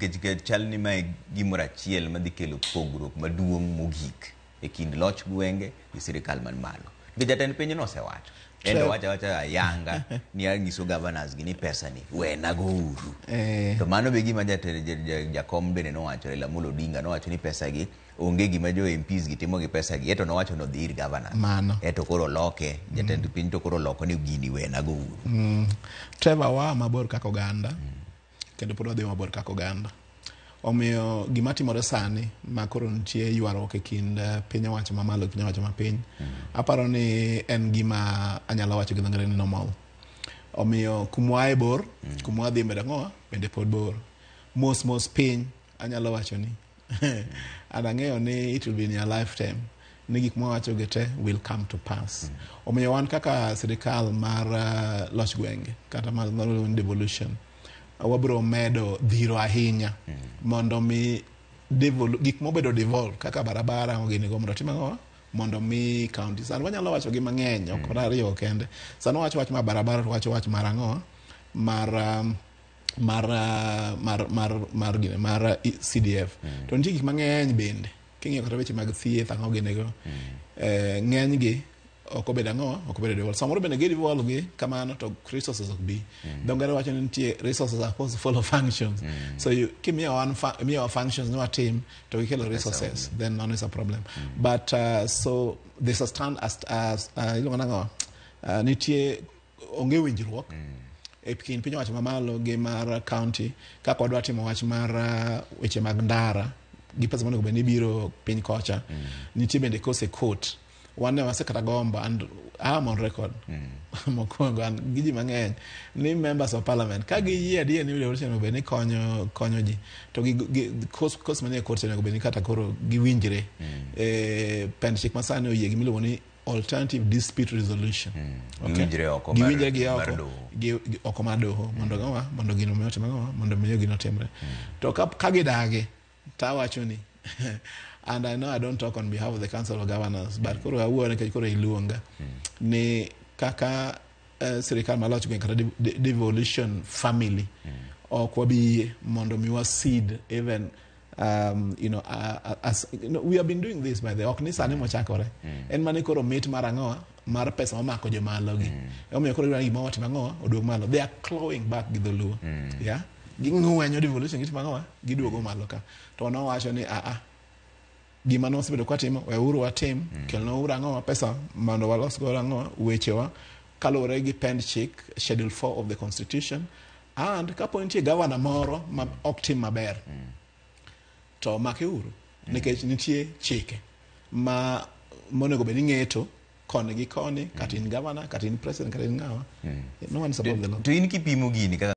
Nikech chal ni mae gimoro achiel madhi kelo pogruok maduong' mogik e kind loch gwenge gi sirikal man malo. Nikech jatend piny nosewacho. En to wacho awacha ayanga ni anyiso governors gi ni pesa ni wenago uru. To mano be gima jatend jakom bende nowacho, Raila Amolo Odinga nowacho ni pesa gi onge gima jo MPs gi timo gi pesa gi, eto nowacho ni odhi ir governors. Mano. Eto koro loke, jatend piny to koro loko ni gini wenago uru. Trevor, waa mabor kaka oganda kendo pod wadhi mabor kaka oganda. Omiyo gima timore sani ma koro nitie ywaruok e kind piny owacho mamalo gi piny owacho mapiny, aparo ni en gima anyalo wacho gi dho ngere ni normal. Omiyo kumwae bor, kuma wadhi mbele ang'owa bende pod bor. Mos mos piny anyalo wacho ni and ang'eyo ni it will be in your lifetime ni gik mwawacho gi te will come to pass. Omiyo wan kaka sirikal mar loch gwenge kata mar devolution, wabiro medo dhiro ahinya mondo mi gik mobedo devolved kaka barabara gini go mondo otim ang'o, mondo mi county. Sani wanyalo wacho gi mang'eny, ok ariyo kende. Sani wacho wach mar barabara, to wacho wach mar ang'o, mar mar mar mar mar gine mar CDF. To nitie gik mang'eny bende king'iyo kata weche mag thieth, ang'o gini go, ng'eny gi ok obedo ang'o, ok obedo devolved. Samoro bende gi devolve gi kamano to resources ok bi. Dho ngere wacho ni nitie resources are supposed to follow functions. So you kimiyo wan imiyowa functions ni watim to gikelo resources, then none is a problem. But so there's a stand as iluongo nang'o, nitie onge winjruok e kind piny owacho mamalo gi mar county kaka wadwa timo wach mar weche mag ndara gi pesa monego bed ni biro piny kocha. Nitie bende kose court wan ne wasekata gombo, and I am on record mokwongo an gi ji mang'eny ni members of parliament ka giyie adier ni devolution onego bed ni konyo ji to gi kos manie court onego bed ni kata koro giwinjre. Pend chik masani oyie gimiluongo ni alternative dispute resolution. Okay? Giwinjre oko giwinjre gi oko gi oko mar doho mondo ng'awa mondo gino miyo otim ang'owa mondo miyo gino timre. To ka gidagi tawacho ni, and I know I don't talk on behalf of the Council of Governors, but koro awuoyo nikech koro iluonga ni kaka sirikal maloch gweng' kata devolution family, ok wabi yie mondo mi wasid even as we have been doing this by the ok ni sani mochakore. En mane koro mit mar ang'owa mar pesa mamako jomalo gi emomiyo koro gidwaro ni gima watimo ang'owa oduog malo. They are clawing back gi dholuo. Yeah, ging'wenyo devolution, gitimo ang'owa, giduogo malo ka to nowacho ni aa gima nosebedo kwatimo weuru watim. Kelnwauru ang'owa pesa mondo walos godo ang'owa wechewa kaluwore gi pend chik schedule 4 of the constitution. And kapo nitie gavana moro ma ok tim maber to make uru nikech nitie chike ma monego bed ni ng'eto koni gi koni, kata in governor, kata in president, kata in ng'awa, no one is above the law. To in kipimo gini kaka